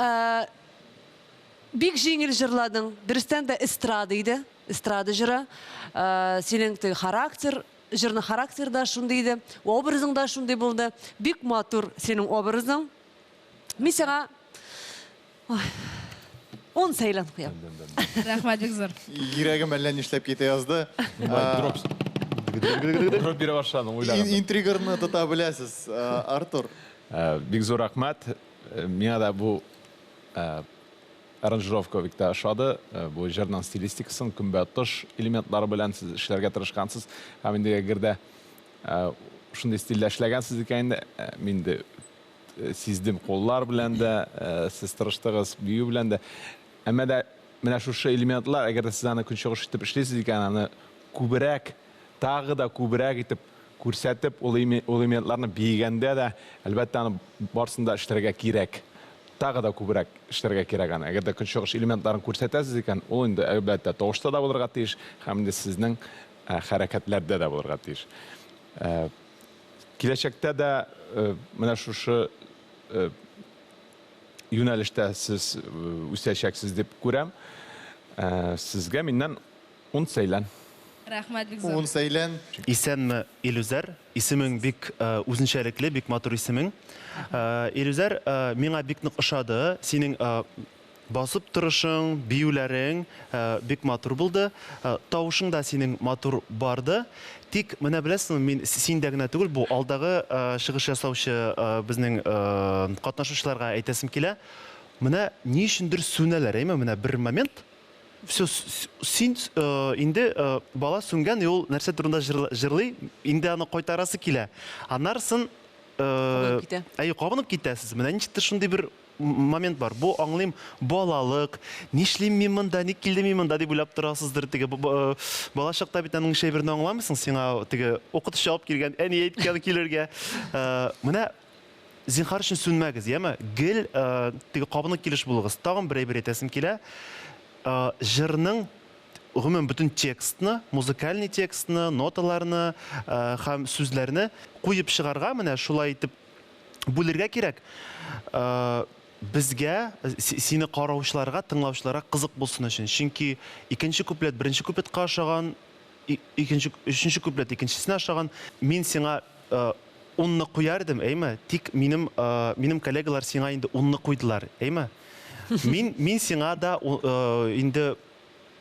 S3: бик җиңел җырладың. Дөрестән дә эстрада иде, эстрада җыры. Синең теге характер, җырның характеры да шундый иде, образың да шундый булды. Бик матур синең образың. Мин сиңа 10 сәйлән куям.
S8: Рәхмәт бик зур.
S1: Йөрәгем әллә нишләп китә язды.
S4: Дроп бирә башладың, уйлаганда.
S1: Интриганы тота беләсез, Артур.
S4: Бик зур рәхмәт. Миңа да бу аранжировка бик тә ошады. Бу җырның стилистикасын, көнбатыш элементлары белән сез эшләргә тырышкансыз. Һәм инде әгәр дә шундый стильдә эшләгәнсез икән инде, мин инде сиздем куллар белән дә, сез тырыштыгыз, бию белән дә. Әмма дә менә шушы элементлар, әгәр дә сез аны көнчыгыш итеп эшлисез икән, аны күбрәк, тагы да күбрәк итеп күрсәтеп, ул элементларны биегәндә дә, әлбәттә, аны барысын да эшләргә кирәк. Тагы да күбрәк эшләргә кирәк аны. Әгәр дә көнчыгыш элементларын күрсәтәсез икән, ул инде, әлбәттә, тавышта да булырга тиеш, һәм инде сезнең хәрәкәтләрдә дә булырга тиеш. Киләчәктә дә менә шушы юнәлештә сез үсәчәксез дип күрәм. Сезгә миннән 10 сәйлән.
S8: Рәхмәт бик зур.
S1: 10 сәйлән.
S6: Исәнме, Илүзәр. Исемең бик үзенчәлекле, бик матур исемең. Илүзәр, миңа бик нык ошады. Синең басып торышың, биюләрең бик матур булды. Тавышың да синең матур барды. Тик менә беләсеңме, мин синдә генә түгел, бу алдагы чыгыш ясаучы безнең катнашучыларга әйтәсем килә. Менә ни өчендер сүнәләр, әйме? Менә бер момент. Все, син инде бала сүнгән, ул нәрсә турында җырлый, инде аны кайтарасы килә. Аннарысын
S3: Кабынып китә.
S6: Әйе, кабынып китәсез. Менә ничектер шундый бер момент бар. Бу аңлыйм, балалык, нишлим мин монда, ник килдем мин монда дип уйлап торасыздыр. Теге бала чакта бит аның эше берне аңламыйсың, сиңа теге укытучы алып килгән, әни әйткән килергә. Менә зинһар өчен сүнмәгез, яме? Гел теге кабынып килеш булыгыз. Тагын бер әйбер әйтәсем килә. Җырның гомумән бөтен текстны, музыкальный текстны, ноталарны һәм сүзләрне куеп чыгарга, менә шулай итеп бүлергә кирәк. Безгә, сине караучыларга, тыңлаучыларга кызык булсын өчен. Чөнки икенче куплет беренче куплетка ошаган, икенче, өченче куплет икенчесенә ошаган. Мин сиңа 10-ны куяр идем, әйме? Тик минем коллегалар сиңа инде 10-ны куйдылар, әйме? Мин сиңа да инде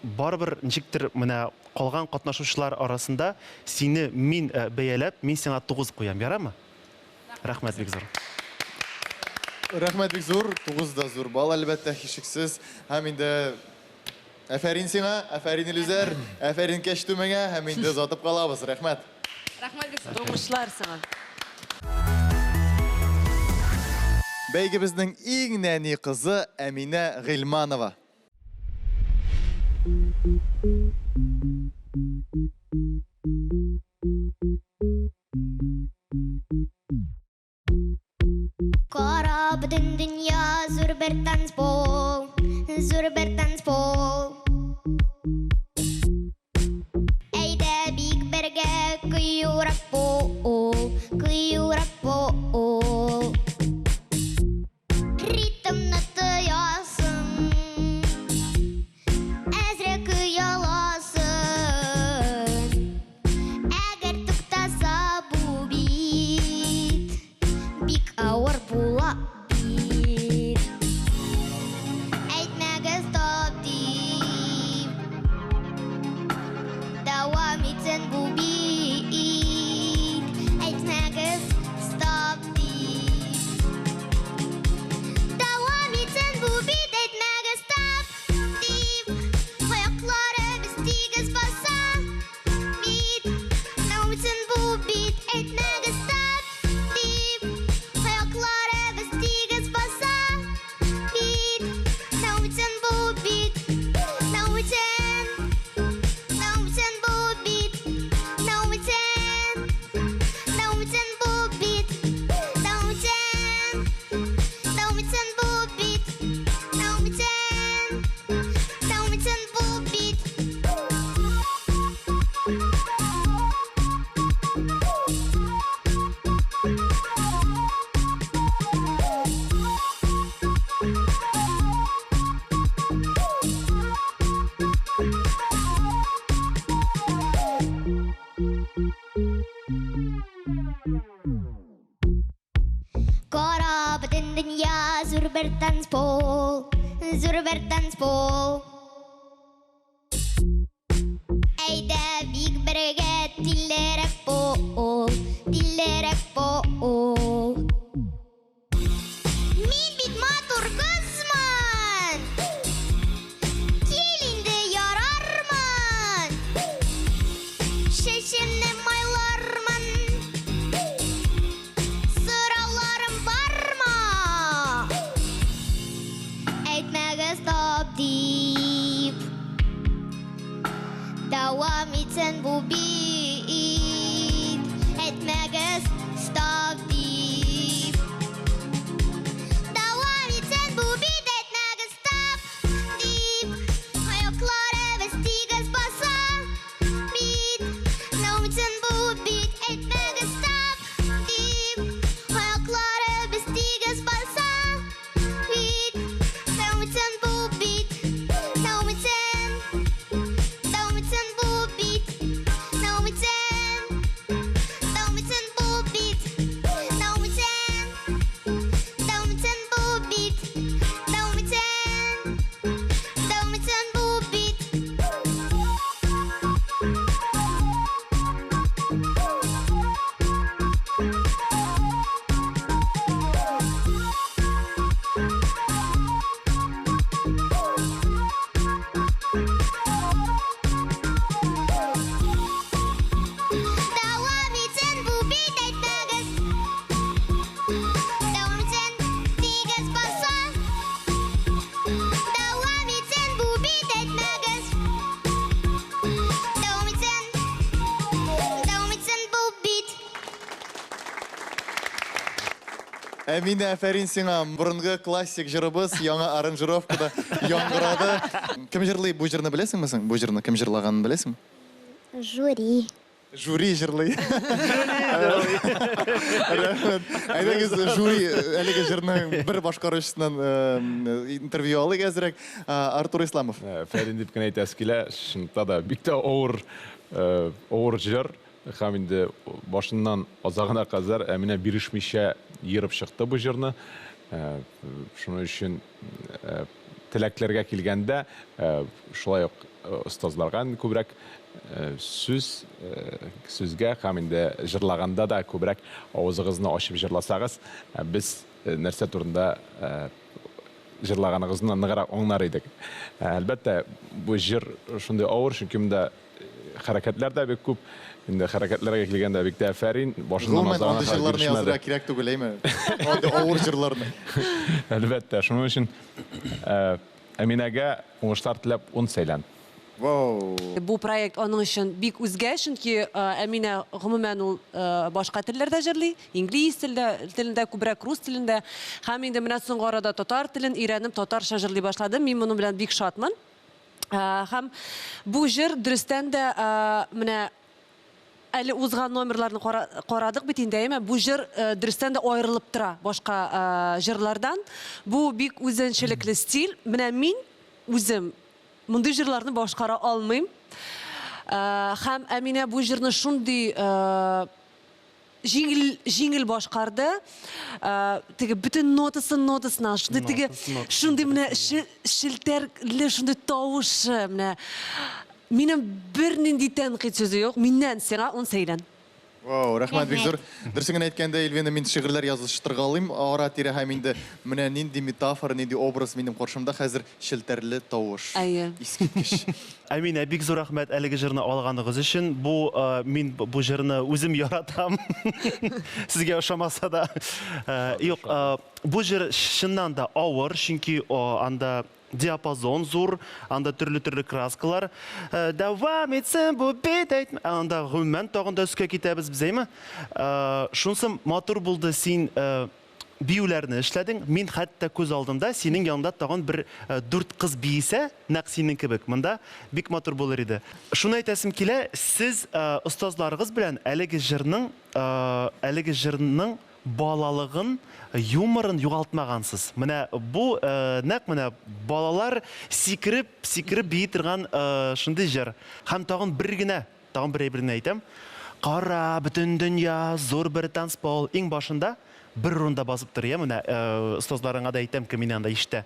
S6: барыбер ничектер менә калган катнашучылар арасында сине мин бәяләп, мин сиңа 9 куям, ярамы? Рәхмәт бик зур.
S1: Рәхмәт бик зур, 9 да зур бал, әлбәттә, һичшиксез. Һәм инде әфәрин сиңа, әфәрин Илүзәр, әфәрин кәчтүмеңә, һәм инде озатып калабыз. Рәхмәт.
S8: Рәхмәт бик зур.
S3: Уңышлар сиңа.
S1: Бәйгебезнең иң нәни кызы Әминә Гыйльманова.
S2: Кара бөтен дөнья зур бер танцпол, зур бер танцпол. Әйдә бик бергә кыюрак бул, кыюрак бул. Ритмны тоясың, итсен бу бит, әйтмәгез стоп дип. Дәвам итсен бу бит, әйтмәгез стоп дип. Аякларыбыз тигез баса бит. Дәвам итсен бу бит, әйтмәгез стоп дип. Аякларыбыз тигез баса бит. Дәвам итсен бу бит, дәвам итсен. Дәвам итсен бу бит, дәвам итсен. Дәвам итсен бу бит, дәвам итсен. Дәвам итсен бу бит, дәвам итсен. Дәвам итсен бу бит. Кара бөтен дөнья зур бер танцпол, зур бер танцпол. Әйдә бик бергә тилерәк бул, тилерәк бул. Мин бит матур кызмын. Кил инде ярармын. Чәчемне майлармын. Сорауларым бармы? Әйтмәгез стоп дип. Дәвам итсен бу бит. Әйтмәгез стоп дип. Дәвам итсен бу бит, әйтмәгез стоп дип. Аякларыбыз тигез баса бит. Дәвам итсен бу бит, әйтмәгез стоп дип. Аякларыбыз тигез баса бит. Дәвам итсен бу бит, дәвам итсен. Дәвам итсен бу бит, дәвам итсен. Дәвам итсен бу бит, дәвам итсен. Дәвам итсен бу бит, дәвам итсен. Дәвам итсен бу бит. Дәвам итсен бу бит, әйтмәгез. Дәвам итсен тигез баса. Дәвам итсен бу бит, әйтмәгез. Дәвам итсен, дәвам итсен бу бит.
S1: Әминә, афәрин сиңа. Борынгы классик җырыбыз яңа аранжировкада яңгырады. Кем җырлый бу җырны беләсеңме соң? Бу җырны кем җырлаганын беләсеңме?
S5: Жюри.
S1: Жюри җырлый. Рәхмәт. Әйдәгез, жюри әлеге җырның бер башкаручысыннан интервью алыйк әзрәк. Артур Исламов.
S4: Фәрин дип кенә әйтәсе килә, чынлыкта да бик тә авыр, авыр җыр. Һәм инде башыннан азагына кадәр Әминә бирешмичә ерып чыкты бу җырны. Шуның өчен теләкләргә килгәндә, шулай ук остазларга күбрәк сүз, сүзгә һәм инде җырлаганда да күбрәк авызыгызны ачып җырласагыз, без нәрсә турында җырлаганыгызны ныграк аңлар идек. Әлбәттә, бу җыр шундый авыр, чөнки монда хәрәкәтләр дә бик күп. Инде хәрәкәтләргә килгәндә бик тә афәрин, башыннан
S1: Гомумән,
S4: азагына
S1: андый
S4: кадәр
S1: җырларны
S4: бирешмәде.
S1: язырга кирәк түгел, әйме? Андый авыр җырларны.
S4: Әлбәттә, шуның өчен Әминәгә уңышлар теләп ун сәйлән.
S1: Вау!
S3: Бу проект аның өчен бик үзгә, чөнки Әминә гомумән ул башка телләрдә җырлый, инглиз телдә, телендә күбрәк рус телендә. Һәм инде менә соңгы арада татар телен өйрәнеп, татарча җырлый башлады. Мин моның белән бик шатмын. Һәм бу җыр дөрестән дә менә әле узган номерларны карадык бит инде, әйме? Бу җыр дөрестән дә аерылып тора башка җырлардан. Бу бик үзенчәлекле стиль. Менә мин үзем мондый җырларны башкара алмыйм. Һәм Әминә бу җырны шундый җиңел җиңел башкарды. Теге бөтен нотасын нотасына, шундый теге шундый менә шелтәрле шундый тавышы менә. Минем бернинди тәнкыйть сүзе юк. Миннән сиңа ун сәйлән.
S1: Вау, рәхмәт бик зур. Дөресен генә әйткәндә, Эльвина, мин шигырьләр языштыргалыйм ара-тирә һәм инде менә нинди метафора, нинди образ минем каршымда хәзер челтәрле тавыш.
S3: Әйе.
S1: Искиткеч.
S6: Әминә, бик зур рәхмәт әлеге җырны алганыгыз өчен. Бу мин бу җырны үзем яратам. Сезгә ошамаса да. Юк, бу җыр чыннан да авыр, чөнки анда Диапазон зур, анда төрле-төрле краскалар. Э, дәвам итсен бу бит әйтмә. Ә анда гомумән тагын да өскә китәбез без, әйме? Э, шунысы матур булды, син э, биюләрне эшләдең. Мин хәтта күз алдымда синең янында тагын бер дүрт кыз биесә, нәкъ синең кебек, монда бик матур булыр иде. Шуны әйтәсем килә, сез остазларыгыз белән әлеге җырның, әлеге җырның балалыгын, юморын югалтмагансыз. Менә бу нәкъ менә балалар сикереп, сикереп бии торган шундый җыр. Һәм тагын бер генә, тагын бер әйберне әйтәм. Кара, бөтен дөнья, зур бер танцпол. Иң башында бер урында басып тор, я, менә остазларыңа да әйтәм, кем мине анда ишетә.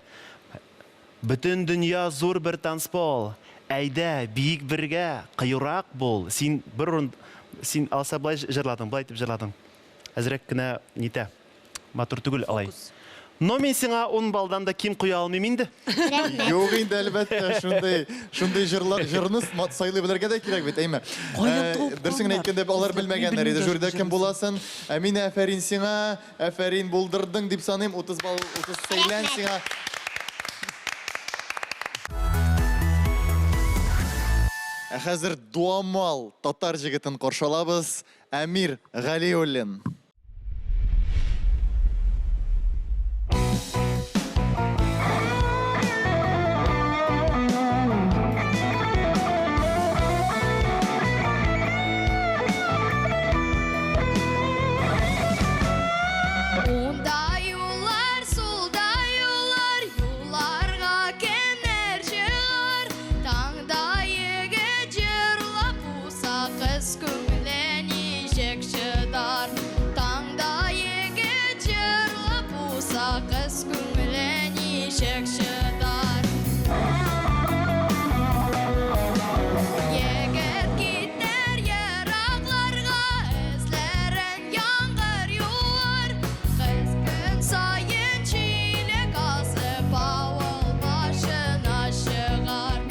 S6: Бөтен дөнья зур бер танцпол. Әйдә, биик бергә, кыюрак бул. Син бер урын, син алса болай җырладың, болай итеп җырладың. Әзрәк кенә нитә. Матур түгел алай. Но мин сиңа ун баллдан да ким куя алмыйм инде.
S5: Рәхмәт.
S1: Юк инде, әлбәттә, шундый, шундый җырлар, җырны сайлый белергә дә кирәк бит, әйме?
S3: Каян тапканнар?
S1: Дөресен генә әйткәндә, алар белмәгәннәр иде жюрида кем буласын. Әминә, афәрин сиңа, афәрин, булдырдың дип саныйм. 30 балл, 30 сәйлән сиңа. Ә хәзер дуамал татар җегетен каршы алабыз. Әмир Галиуллин.
S7: Унда юллар, сулда юллар, юлларга кемнәр чыгар? Таңда егет җырлап куса, кыз күңеле ничек чыдар? Таңда егет җырлап куса, кыз күңеле ничек чыдар? Егет китәр еракларга, эзләрен яңгыр юар. Кыз көн саен чиләк асып, авыл башына чыгар.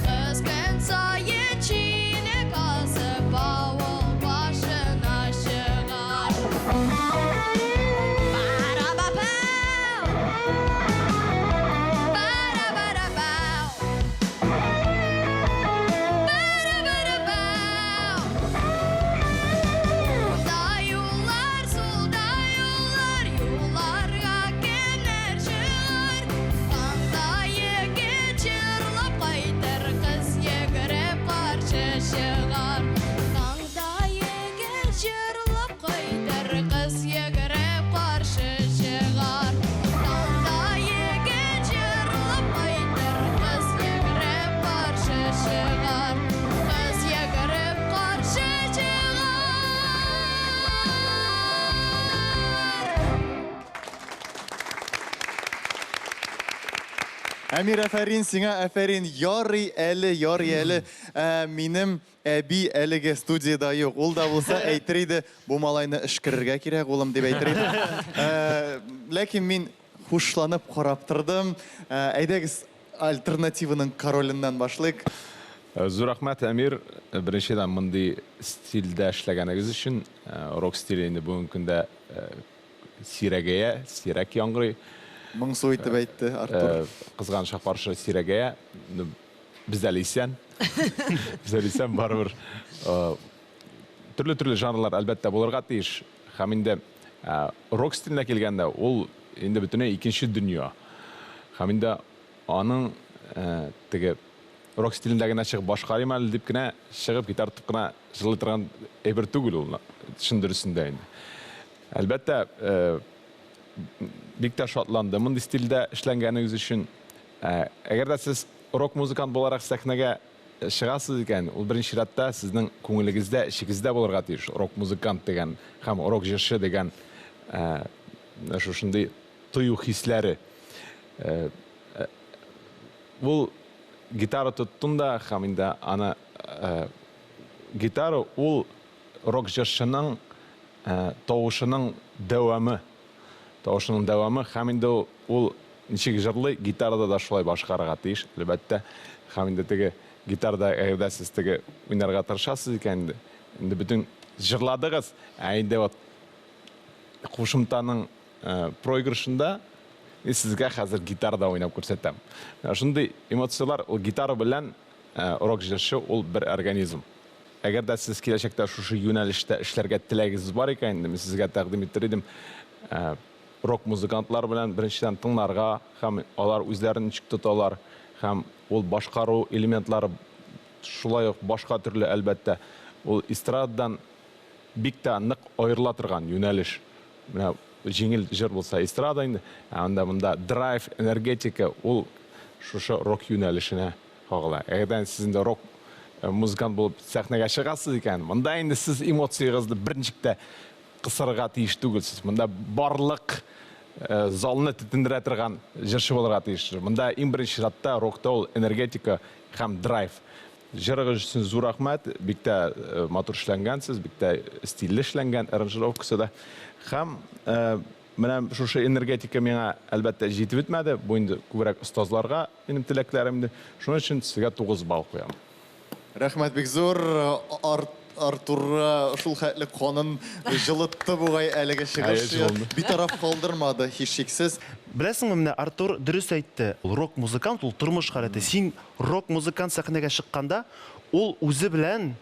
S7: Кыз көн саен чиләк асып, авыл башына чыгар. Бара-ба-бау, бара-бара-бау, бара-бара-бау. Уңда юллар, сулда юллар, юлларга кемнәр чыгар? Таңда егет җырлап кайтыр, кыз йөгереп каршы чыгар. Таңда егет җырлап кайтыр, кыз йөгереп каршы чыгар. Таңда егет җырлап кайтыр, кыз йөгереп каршы чыгар. Кыз йөгереп каршы чыгар.
S1: Әмир, афәрин сиңа, афәрин. Ярый әле, ярый әле. Ә, минем әби әлеге студиядә юк. Ул да булса әйтер иде, бу малайны өшкерергә кирәк, улым, дип әйтер иде. Ә, ләкин мин хушланып карап тордым. Ә, әйдәгез, альтернативаның короленнән башлыйк.
S4: Зур рәхмәт, Әмир. Беренчедән, мондый стильдә эшләгәнегез өчен. Рок стиле инде бүгенге көндә сирәгәя, сирәк яңгырый.
S1: Моңсу итеп әйтте Артур.
S4: Кызганычка каршы сирәгәя. Без әле исән. Без әле исән, барыбер. Төрле-төрле жанрлар, әлбәттә, булырга тиеш. Һәм инде рок стиленә килгәндә, ул инде бөтенләй икенче дөнья. Һәм инде аның теге рок стилендә генә чыгып башкарыйм әле дип кенә чыгып гитара тотып кына җырлый торган әйбер түгел ул, чын дөресендә инде. Әлбәттә, бик тә шатландым мондый стильдә эшләнгәнегез өчен. Әгәр дә сез рок-музыкант буларак сәхнәгә чыгасыз икән, ул беренче чиратта сезнең күңелегездә, эчегездә булырга тиеш рок-музыкант дигән һәм рок-җырчы дигән шушындый тою хисләре. Ул гитара тоттың да һәм инде аны Гитара ул рок җырчының тавышының дәвамы. Тавышының дәвамы һәм инде ул ничек җырлый, гитарада да шулай башкарырга тиеш, әлбәттә. Һәм инде теге гитарада әгәр дә сез теге уйнарга тырышасыз икән инде, инде бөтен җырладыгыз, ә инде вот кушымтаның проигрышында мин сезгә хәзер гитарада уйнап күрсәтәм. Менә шундый эмоцияләр ул гитара белән рок җырчы ул бер организм. Әгәр дә сез киләчәктә шушы юнәлештә эшләргә теләгегез бар икән инде, мин сезгә тәкъдим итер идем, рок музыкантлар белән беренчедән тыңларга һәм алар үзләрен ничек тоталар һәм ул башкару элементлары шулай ук башка төрле, әлбәттә. Ул эстрададан бик тә нык аерыла торган юнәлеш. Менә җиңел җыр булса эстрада инде, ә анда монда драйв, энергетика ул шушы рок юнәлешенә кагыла. Әгәр дә сез инде рок музыкант булып сәхнәгә чыгасыз икән, монда инде сез эмоциягезне берничек тә кысырга тиеш түгелсез. Монда барлык залны төтендерә торган җырчы булырга тиеш. Монда иң беренче чиратта рокта ул энергетика һәм драйв. Җырыгыз өчен зур рәхмәт, бик тә матур эшләнгәнсез, бик тә стильле эшләнгән аранжировкасы да. Һәм менә шушы энергетика миңа, әлбәттә, җитеп бетмәде. Бу инде күбрәк остазларга минем теләкләрем инде. Шуның өчен сезгә 9 балл куям.
S1: Рәхмәт бик зур. Артур шул хәтле канын җылытты бугай әлеге чыгыш. Битараф калдырмады, һичшиксез.
S6: Беләсеңме, менә Артур дөрес әйтте. Ул рок-музыкант, ул тормыш халәте. Син рок-музыкант сәхнәгә чыкканда, ул үзе белән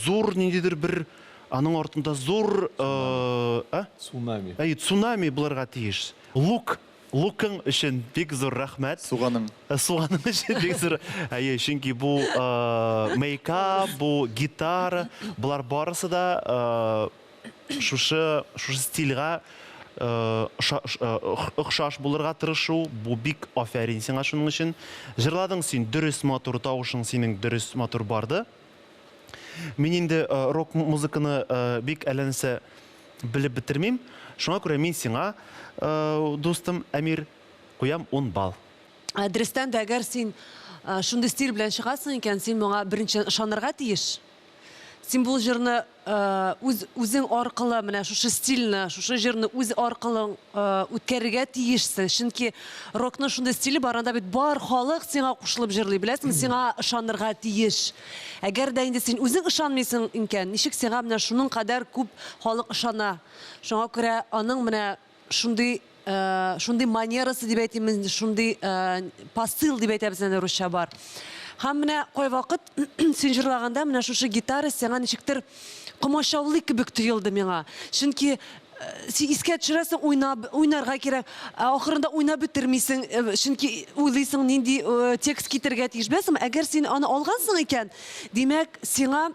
S6: зур ниндидер бер аның артында зур ә?
S4: Цунами.
S6: Әйе, цунами булырга тиеш. Лук, лукың өчен бик зур рәхмәт.
S1: Суганың.
S6: Суганың өчен бик зур. Әйе, чөнки бу мейкап, бу гитара, болар барысы да шушы шушы стильгә охшаш булырга тырышу, бу бик афәрин сиңа шуның өчен. Җырладың син дөрес матур, тавышың синең дөрес матур барды. Мин инде рок музыканы бик әллә нәрсә белеп бетермим. Шуңа күрә мин сиңа, дустым Әмир, куям 10 балл.
S3: Дөрестән дә, әгәр син шундый стиль белән чыгасың икән, син моңа беренчедән ышанырга тиеш. Син бу җырны үз үзең аркылы менә шушы стильне, шушы җырны үз аркылы үткәрергә тиешсең. Чөнки рокның шундый стиле бар, анда бит бар халык сиңа кушылып җырлый, беләсеңме, сиңа ышанырга тиеш. Әгәр дә инде син үзең ышанмыйсың икән, ничек сиңа менә шуның кадәр күп халык ышана? Шуңа күрә аның менә шундый шундый манерасы дип әйтим инде, шундый посыл дип әйтәбез инде русча бар. Һәм менә кайвакыт син җырлаганда менә шушы гитара сиңа ничектер комачаулый кебек тоелды миңа. Чөнки син искә төшерәсең, уйнап, уйнарга кирәк, ә ахырында уйнап бетермисең, чөнки уйлыйсың, нинди текст китергә тиеш. Беләсеңме, әгәр син аны алгансың икән, димәк, сиңа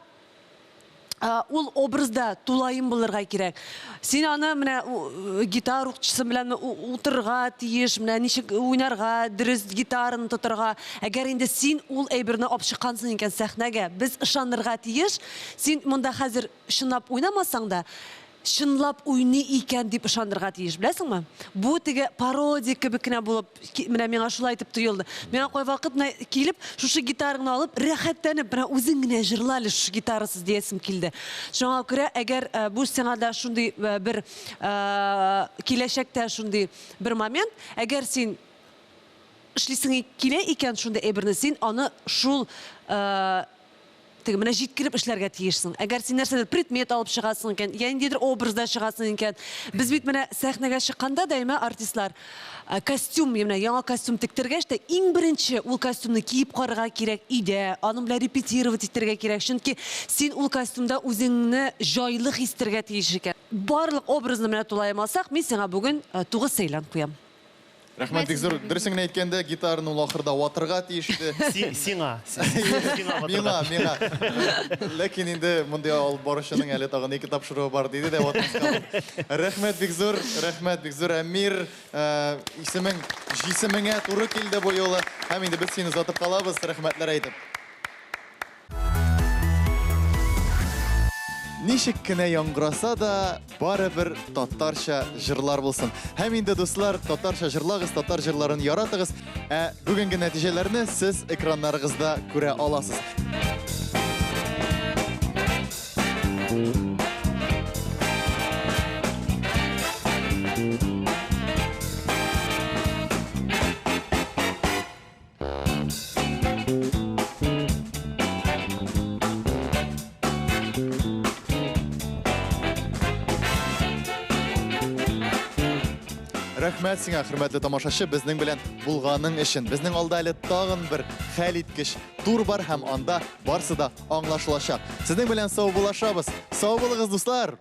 S3: ул образда тулаем булырга кирәк. Син аны менә гитара укытучысы белән утырырга тиеш, менә ничек уйнарга, дөрес гитараны тотарга. Әгәр инде син ул әйберне алып чыккансың икән сәхнәгә, без ышанырга тиеш. Син монда хәзер чынлап уйнамасаң да, чынлап уйный икән дип ышанырга тиеш, беләсеңме? Бу теге пародия кебек кенә булып, менә миңа шулай итеп тоелды. Миңа кайвакыт менә килеп, шушы гитараңны алып, рәхәтләнеп, менә үзең генә җырла әле шушы гитарасыз диясем килде. Шуңа күрә, әгәр бу сиңа да шундый бер киләчәктә шундый бер момент, әгәр син эшлисең килә икән шундый әйберне, син аны шул теге менә җиткереп эшләргә тиешсең. Әгәр син нәрсәдер предмет алып чыгасың икән, я ниндидер образда чыгасың икән. Без бит менә сәхнәгә чыкканда даими артистлар костюм, менә яңа костюм тектергәч тә, иң беренче ул костюмны киеп карарга кирәк өйдә, аның белән репетировать итәргә кирәк. Чөнки син ул костюмда үзеңне җайлы хис итәргә тиеш икән. Барлык образны менә тулаем алсак, мин сиңа бүген 9 сәйлән куям.
S1: Рәхмәт бик зур. Дөресен генә әйткәндә, гитараны ул ахырда ватырга тиеш иде.
S6: Сиңа. Сиңа
S1: Миңа, миңа. Ләкин инде мондый алып баручының әле тагын ике тапшыруы бар диде дә ватмаска булды. Рәхмәт бик зур, рәхмәт бик зур, Әмир. Исемең җисемеңә туры килде бу юлы. Һәм инде без сине озатып калабыз, рәхмәтләр әйтеп. Ничек кенә яңгыраса да, барыбер татарча җырлар булсын. Һәм инде, дуслар, татарча җырлагыз, татар җырларын яратыгыз. Ә бүгенге нәтиҗәләрне сез экраннарыгызда күрә аласыз. Рәхмәт сиңа, хөрмәтле тамашачы, безнең белән булганың өчен. Безнең алда әле тагын бер хәлиткеч тур бар һәм анда барсы да аңлашылачак. Сезнең белән саубуллашабыз. Сау булыгыз, дуслар!